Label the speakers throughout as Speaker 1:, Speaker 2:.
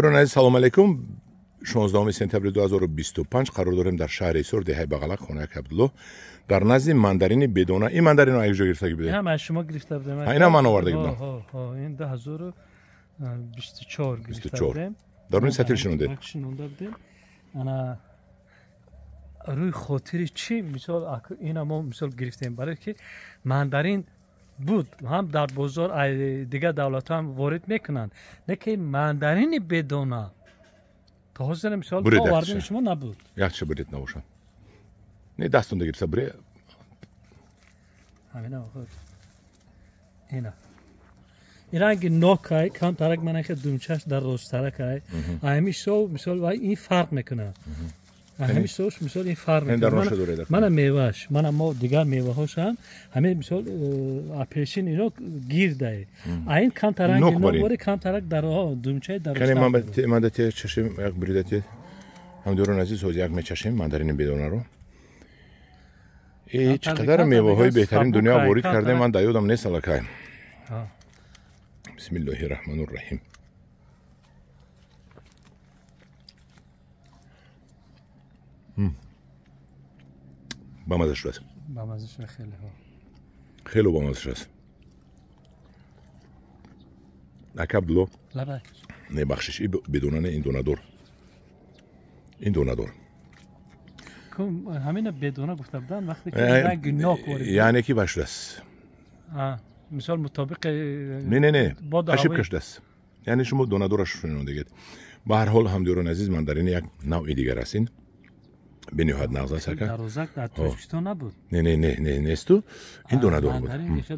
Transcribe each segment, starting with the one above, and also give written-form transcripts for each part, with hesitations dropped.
Speaker 1: Салом алейкум. 16 сентябри 2025 қарор дорем дар шаҳри Ҳисор, деҳаи Бағалак, хонаи Абдулло, дар назди мандарини бедона. Ин мандарино аз куҷо гирифтагӣ будед?
Speaker 2: Ҳам аз шумо гирифта будем.
Speaker 1: Ина ман оварда будам.
Speaker 2: Ин 2024 гирифта будем.
Speaker 1: Дар рӯи сатил шинондед?
Speaker 2: Шинонда будем. Ана рӯи хотири чӣ мисол ина мо мисол гирифтем, барои ки мандарин буд ҳам дар бозор, дигар давлатҳо ҳам ворид мекунанд, лекин мандарини бедона то ҳозир мисол овардани шумо набуд.
Speaker 1: Якча буред набошад. Не, дастонда гирифта буре.
Speaker 2: Ҳамина худ ина ин ранги нокай камтарак мана хе думчаш дар росттаракай, ҳамин ҳисоб мисол ин фарқ мекунад. Ҳамин ҳисоб мисол ин фарқ мекунад. Мана мевааш, мана мо дигар меваҳош ҳам ҳамин мисол апельсин ино гирдай, а ин камтарак нокбори камтарак дар думчаи дар.
Speaker 1: Кане ман да те чашим як бурида те. Ҳамдорон азиз, ҳозир як мечашем мандарини бедонаро. Э, чӣ қадар меваҳои беҳтарин дунё ворид кардем, ман дар ёдам нест аллакай. Бисмиллоҳи раҳмони раҳим. Бамаза шудааст.
Speaker 2: Бамаза шуда хеле.
Speaker 1: Хеле бамаза шудааст. Ака Абдулло, не, бахшиш, и бедона не, ин донадор. Ин донадор.
Speaker 2: Ҳамина бедона гуфта буданд вақте ки ранги нок ворид.
Speaker 1: Яъне ки шудааст.
Speaker 2: Мисол мутобиқи
Speaker 1: Не, ошибка шудааст. Яъне шумо донадораш шунондагед. Ба ҳар ҳол, ҳамдиёрони азиз, мандарини як навъи дигар аст ин. Бениҳоят нағз аст ака.
Speaker 2: Дарозак дар Тоҷикистон набуд.
Speaker 1: Не, не, не, не, несту. Ин донадор буд.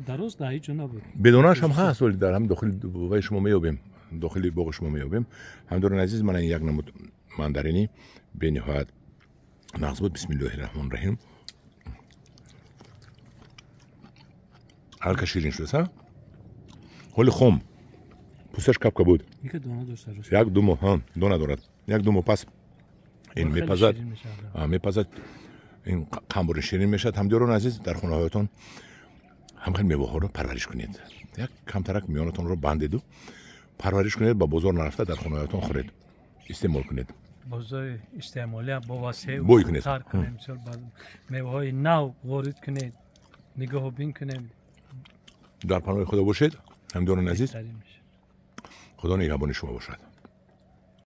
Speaker 2: Дароз дар ҳеҷ ҷо набуд.
Speaker 1: Бедонааш ҳам ҳаст, вале дар ҳам дохили вай шумо меёбем. Дохили боғи шумо меёбем. Ҳамдиёрони азиз, мана ин як намуд мандарини бениҳоят нағз буд. Бисмиллоҳи раҳмони раҳим. Ҳалка ширин шудааст, ҳа? Ҳоли хом. Пӯсташ капка буд. Як ду моҳ, ҳа, дона дорад. Як ду моҳ пас ин мепазад, мепазад, ин қамбури ширин мешавад. Ҳамдиёрони азиз, дар хонаҳоятон ҳам хел меваҳоро парвариш кунед. Як камтарак миёнатонро бандеду парвариш кунед, ба бозор нарафта дар хонаҳоятон хӯред, истеъмол кунед.
Speaker 2: Бозори истеъмолиам бо васеъ
Speaker 1: бой кунед.
Speaker 2: Кунем, мисол меваҳои нав ворид кунед, нигоҳубин кунем.
Speaker 1: Дар паноҳи Худо бошед, ҳамдиёрони азиз. Худо нигаҳбони шумо бошад.